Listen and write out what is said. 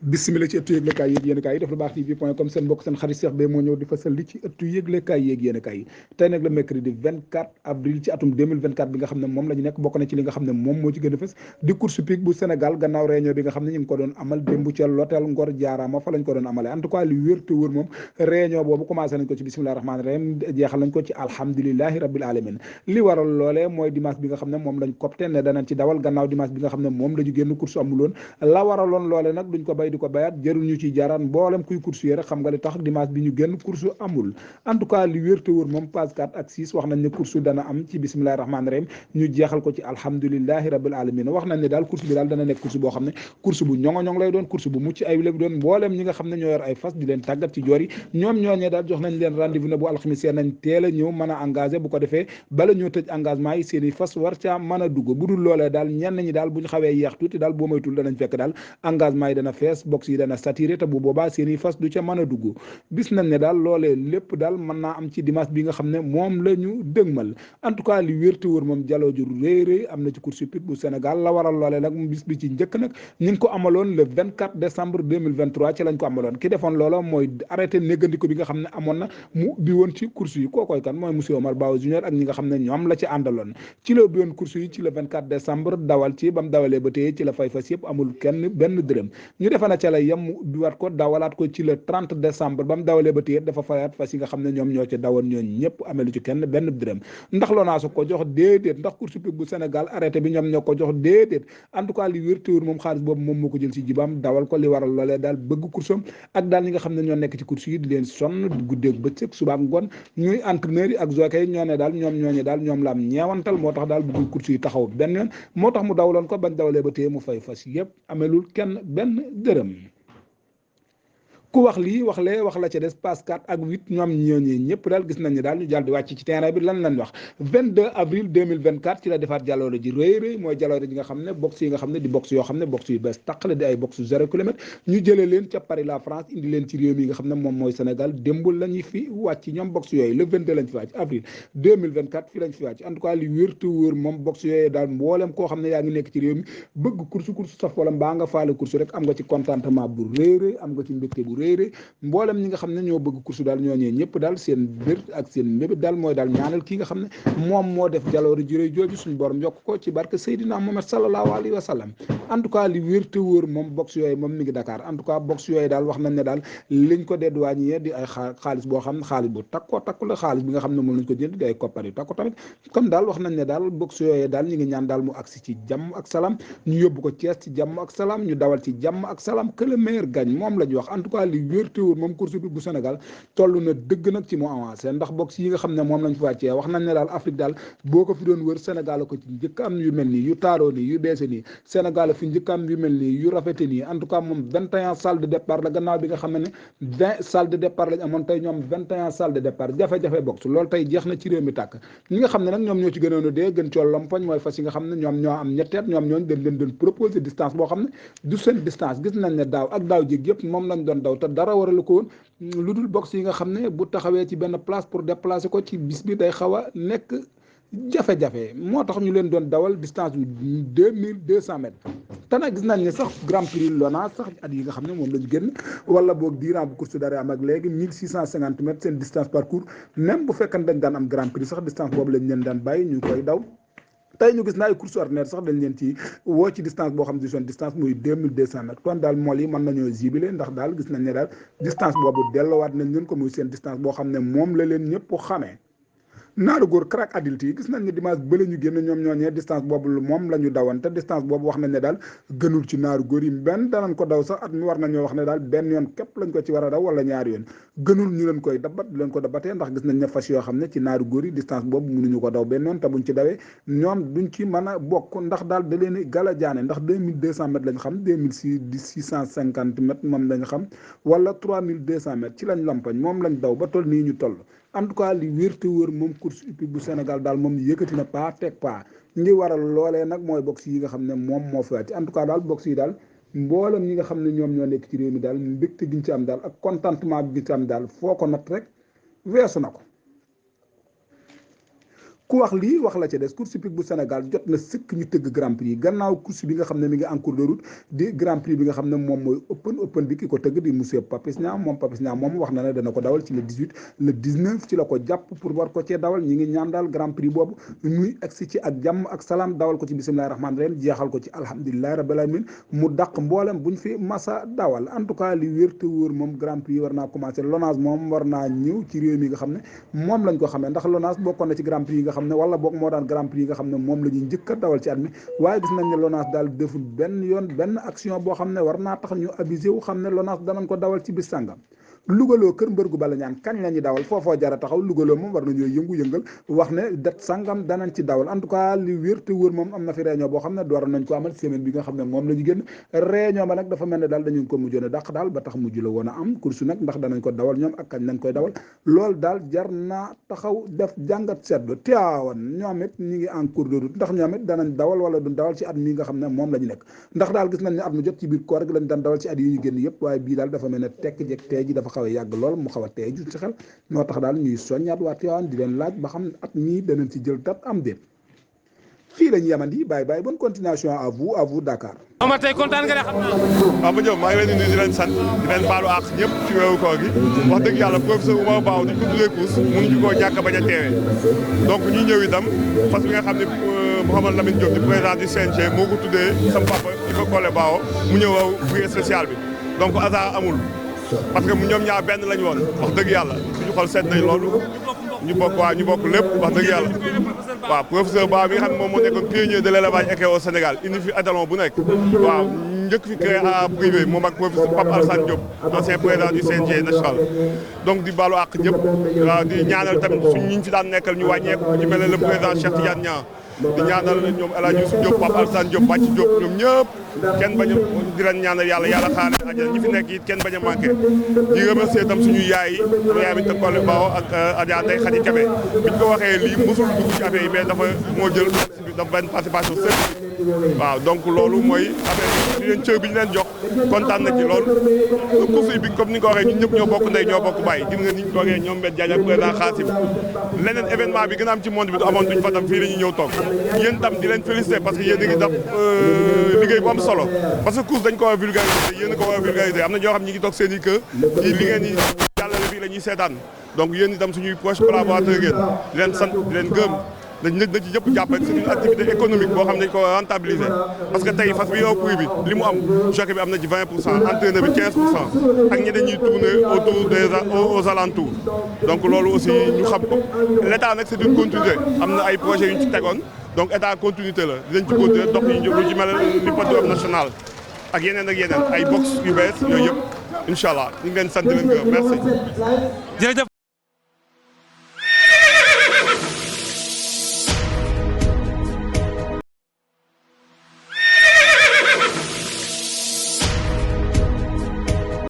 bismillah ci ëttu yëglekaay yéeg yéen kaay yi def lu baax tv.com seen mbokk seen xarit Cheikh Beye moo ñëw di fasal li ci ëttu yëglekaay yéeg yéen kaay yi tey nag le mercredi 24 avril ci atum 2024 bi nga xam ne moom la ñu nekk bokk na ci li nga xam ne moom moo ci gën a fës di course pique bu Sénégal gannaaw réunion bi nga xam ne ñu ngi ko doon amal démb ca l'hôtel Ngor Jaaraama fa lañ ko doon amale en tout cas li wér te wóor moom réunion boobu commencé nañ ko ci bismillahi rahmaani rahim jeexal nañ ko ci alhamdulilahi rabbil alamin li waral loolee mooy dimanche bi nga xam ne moom lañ copte ne danañ ci dawal gannaaw dimanche bi nga xam ne moom la ñu génn course amuloon la waraloon loole nag duñ ko bay di ko bayaat jërul ñu ci jaaraan mboolem kuy course yi rek xam nga li tax dimanche bi ñu génn course amul en tout cas li wér te wóor moom page 4 ak 6 wax nañ ne course dana am ci bismillahi rahmaani rahim ñu jeexal ko ci alhamdulilahi rabbil alamin wax nañ ne daal course bi daal dana nekk course boo xam ne course bu ñoŋo-ñoŋ lay doon course bu mucc ay lay doon mboolem ñi nga xam ne ñoo yor ay fas di leen tàggat ci joor yi ñoom ñooñee daal jox nañ leen rendez-vous ne bu alxamis nañ teel a ñëw mën a engagé bu ko defee bala ñoo tëj engagement yi seen i fas war caa mën a dugg bu dul loolee daal ñenn ñi daal bu ñu xawee yeex tuuti daal boo moytul danañ fekk daal engagement yi dana fees box yi dana saturé te bu boobaa seen i fas du ca mën a dugg bis nañ ne daal loolee lépp daal mën naa am ci dimanche bi nga xam ne moom la ñu dëgmal en tout cas li wér te wóor moom jaloo ju rëy rëy am na ci course hippique bu Sénégal la waral loolee nag bis bi ci njëkk nag ñu ngi ko amaloon le 24 décembre 2023 ci lañ ko amaloon ki defoon loola mooy arrêté néggandiko bi nga xam ne amoon na mu ubbi woon ci course yi kookoy kan mooy monsieur Omar Bao Junior ak ñi nga xam ne ñoom la ci àndaloon ci la ubbi woon course yi ci le 24 décembre dawal ci ba mu dawalee ba tey ci la fay fas yëpp amul kenn benn dërëm ñu defe na ca la yem mu ubbiwaat ko dawalaat ko ci le 30 décembre ba mu dawalee ba tey dafa fayaat fas yi nga xam ne ñoom ñoo ci dawoon ñoom ñëpp amelu ci kenn benn dërëm ndax loonaa su ko jox déedéet ndax course hippique bu Sénégal arrêté bi ñoom ñoo ko jox déedéet en tout cas li wér te wóor moom xaalis boobu moom moo ko jël ci jibaam dawal ko li waral loolee daal bëgg course am ak daal ñi nga xam ne ñoo nekk ci course yi di leen sonn guddeeg bëccëg suba ak ngoon ñuy entraîneur yi ak jockey yi ñoo ne daal ñoom la am ñeewantal moo tax daal bëggul course yi taxaw benn yoon moo tax mu dawaloon ko bañ dawalee ba téye mu fay fas yëpp amelul kenn benn dërëm ku wax lii wax lee wax la ca des passe 4 ak 8 ñoom ñooñee ñëpp daal gis nañ ne daal ñu jàll di wàcc ci terrain bi lan lañ wax 22 avril 2024 ci la defaat jaloore ji rëy rëy mooy jaloore ji nga xam ne box yi nga xam ne di box yoo xam ne box yu bees tàq la di ay box 0 kilomètre ñu jëlee leen ca Paris la France indi leen ci réew mi nga xam ne moom mooy Sénégal démbul la ñuy fi wàcc ñoom box yooyu le 22 lañ fi wàcc avril 2024 fii lañ fi wàcc en tout cas li wér te wóor moom box yooyu daal mboolem koo xam ne yaa ngi nekk ci réew mi bëgg course saf wala mbaa nga faale course rek am nga ci contentement bu rëy rëy am nga ci mbégte bu rëy rëy mboolem ñi nga xam ne ñoo bëgg course daal ñooñee ñëpp daal seen bër ak seen mébét daal mooy daal ñaanal kii nga xam ne moom moo def jaloori juré jooju suñu borom yokk ko ci barke Seydina Mohamed sallallahu alayhi wa sallam en tout cas li wér te wóor moom box yooyu moom mi ngi Dakar en tout cas box yooyu daal wax nañ ne daal liñ ko dédouané di ay xaalis boo xam ne xaalis bu takku la xaalis bi nga xam ne moom lañ ko jënd di ay koppar yu takku tamit comme daal wax nañ ne daal box yooyu daal ñi ngi ñaan daal mu agsi ci jàmm ak salaam ñu yóbbu ko Thiès ci jàmm ak salaam ñu dawal ci jàmm ak salaam que le meilleur gagne moom la ñu wax en tout cas li wér te wóor moom course bi bu Sénégal toll na dëgg nag ci mu avancé ndax box yi nga xam ne moom lañ fi wàccee wax nañ ne daal Afrique daal boo ko fi doon wër Sénégal ko ci njëkk am yu mel nii yu taaroo nii yu beese nii Sénégal fi njëkk am yu mel nii yu rafete nii en tout cas moom 21 salles de départ la gannaaw bi nga xam ne 20 salles de départ lañ amoon tey ñoom 21 salles de départ jafe-jafe box loolu tey jeex na ci réew mi tàkk ñi nga xam ne nag ñoom ñoo ci gënoon a dee gën coo lompoñ mooy fas yi nga xam ne ñoom ñoo am ñetteet ñoom ñooñu dañ leen doon proposer distance boo xam ne du seen distance gis nañ ne daaw ak daaw jég yëpp moom lañ doon daw te dara waralu ko woon lu dul box yi nga xam ne bu taxawee ci benn place pour déplacer ko ci bis bi day xaw a nekk jafe-jafe moo tax ñu leen doon dawal distance bu 2200 mètres te nag gis nañ ne sax Grand Prix Lona sax at yi nga xam ne moom lañu génn wala boog diiran bu course dara am ak léegi 1650 mètres seen distance parcours même bu fekkee dañ daan am Grand Prix sax distance boobu lañ leen daan bàyyi ñu koy daw tey ñu gis naa ay course ordinaire sax dañ leen ci woo ci distance boo xam ne seen distance muy 2200 mètres kon daal mool yi mën nañoo jibile ndax daal gis nañ ne daal distance boobu delloowaat nañ leen ko muy seen distance boo xam ne moom la leen ñëpp xamee naaru góor crack adulte yi gis nañ ne dimanche bële ñu génn ñoom ñooñee distance boobu moom la ñu dawan te distance boobu wax nañ ne daal gënul ci naaru góor yi benn danañ ko daw sax at mi war nañoo wax ne daal benn yoon képp lañ ko ci war a daw wala ñaari yoon gënul ñu leen koy dabat leen ko dabatee ndax gis nañ ne fas yoo xam ne ci naaru góor yi distance boobu mënuñu ko daw benn yoon te buñ ci dawee ñoom duñ ci mën a bokk ndax daal da leen gala jaane ndax 2200 mètres lañ xam 2650 mètres moom lañ xam wala 3200 mètres ci lañ lampañ moom lañ daw ba toll nii ñu toll en tout cas li wér te wóor moom course hippique bu Sénégal daal moom yëkkati na pas teg pas ngi waral loolee nag mooy box yi nga xam ne moom moo fi wàcc en tout cas daal box yi daal mboolem ñi nga xam ne ñoom ñoo nekk ci réew mi daal mbégte gi ñu ci am daal ak contentement bi ñu ci am daal foo ko natt rek weesu na ko ku wax lii wax la ca des course hippique bu Sénégal jot na sëkk ñu tëgg grand prix gannaaw course bi nga xam ne mi ngi en cours de route di grand prix bi nga xam ne moom mooy open bi ki ko tëgg di monsieur Papis Niang moom wax na ne dana ko dawal ci le 18 le 19 ci la ko jàpp pour war ko cee dawal ñi ngi ñaan daal grand prix boobu muy agsi ci ak jàmm ak salaam dawal ko ci bismillahi rahmaani rahim jeexal ko ci alhamdulilahi rabbil alamin mu dàq mboolem buñ fi masa dawal en tout cas li wér te wóor moom grand prix war naa commencé LONASE moom war naa ñëw ci réew mi nga xam ne moom lañ ko xamee ndax LONASE bokkoon na ci grand prix yi nga xam ne wala boog moo daan grand prix yi nga xam ne moom la ñuy njëkk a dawal ci at mi waaye gis nañ ne LONASE daal deful benn yoon benn action boo xam ne war naa tax ñu abusé wu xam ne LONASE danañ ko dawal ci bis sàngam lugaloo kër mbër gu bala ñaan kañ la ñuy dawal foofoo jara taxaw lugaloo moom war nañoo yëngu-yëngal wax ne dat sangam danañ ci dawal en tout cas li wér te wóor moom am na fi réunion boo xam ne door nañ ko amal semaine bi nga xam ne moom la ñu génn réunion ba nag dafa mel ne daal dañu ko mujjoon a dàq daal ba tax mujj la woon a am course nag ndax danañ ko dawal ñoom ak kañ lañ koy dawal loolu daal jar naa taxaw def jàngat seetlu Tiwaawan ñoom it ñi ngi en cours de route ndax ñoom it danañ dawal wala duñ dawal ci at mi nga xam ne moom la ñu nekk ndax daal gis nañ ne at mu jot ci biir koor gi lañ daan dawal ci at yi ñu génn yëpp waaye bii daal dafa mel ne tekk jek tey ji dafa xaw a yàgg lool xaw a tey ju ci xel moo tax daal ñuy soññaat waa Tiwaawan di leen laaj ba xam at mii danañ ci jël tat am déet fii la ñu yemandi bye bonne continuation à vous Dakar. Omar tey kontaan nga de xam naa. waaw ma ñëw maa ngi leen di nuyu di leen sant di leen baalu àq ñëpp ci weeru koor gi wax dëgg yàlla professeur Oumar Ba di ko tuddee course mënuñu koo ñàkk bañ a teewee donc ñuy ñëw itam fas bi nga xam ne Mouhamadou Lamine Diop di président du CNG moo ko tuddee sama papa di ko Kole Bao mu ñëw waaw prix spécial bi donc hasard amul. parce que ñoom ñaar benn lañu woon wax dëgg yàlla suñu xol seet nañ loolu ñu bokk lépp wax dëgg yàlla waaw professeur Ba bi nga xam ne moom moo nekkoon pionnier de l' élevage équin au Sénégal indi fi étalon bu nekk waaw njëkk fi créé à privé moom ak professeur Pape Alassane Diop ancien président du CNG national donc di baalu àq ñëpp waaw di ñaanal tamit suñ ñi ñu fi daan nekkal ñu wàññeeku ku ci mel ne le président Cheikh Tidiane Niang di ñaanal ñoom El Hadj Youssou Diop Pape Alassane Diop Bàcc Diop ñoom ñëpp kenn bañ a di leen ñaanal yàlla xaar leen àjjana ñi fi nekk it kenn bañ a manqué di remercier itam suñu yaay bi te Kole Bao ak Adja Ndeye Khady Kébé biñ ko waxee lii mosul dugg ci affaire yi mais dafa moo jël dafa benn participation sëriñ waaw donc loolu mooy affaire bi leen cër bi ñu leen jox kontaan na ci lool course yi bi comme ni nga ko waxee ñun ñëpp ñoo bokk ndey ñoo bokk bàyyi gis nga ni ñu ko waxee ñoom Mbeth Diagne ak président Khassim leneen événement bi gën a am ci monde bi du amoon duñ fa tam fii la ñuy ñëw toog yéen tam di leen féliciter parce que yéen a ngi def liggéey bu am solo parce que course dañ ko war a vulgariser yéen a ko war a vulgariser am na ñoo xam ñi ngi toog seen i kër ci li ngeen di jàllale fii la ñuy seetaan donc yéen itam suñuy proche collaborateur ngeen di leen sant di leen gërëm dañ ci yëpp jàpp c'est une activité économique boo xam ne dañ ko rentabiliser parce que tey fas bi yow prix bi li mu am jockey bi am na ci 20% entraîneur bi 15% ak ñeneen ñuy tourner autour des aux alentours donc loolu aussi ñu xam ko l'état nag c'est une continuité am na ay projets yu ñu ci tegoon donc état continuité la dinañ ci continuer dox yi lu ci mel ni hippodrome national ak yeneen ay box yu bees yooyu yëpp incha allah ñu ngi leen sant leen gërëm merci. jërëjëf.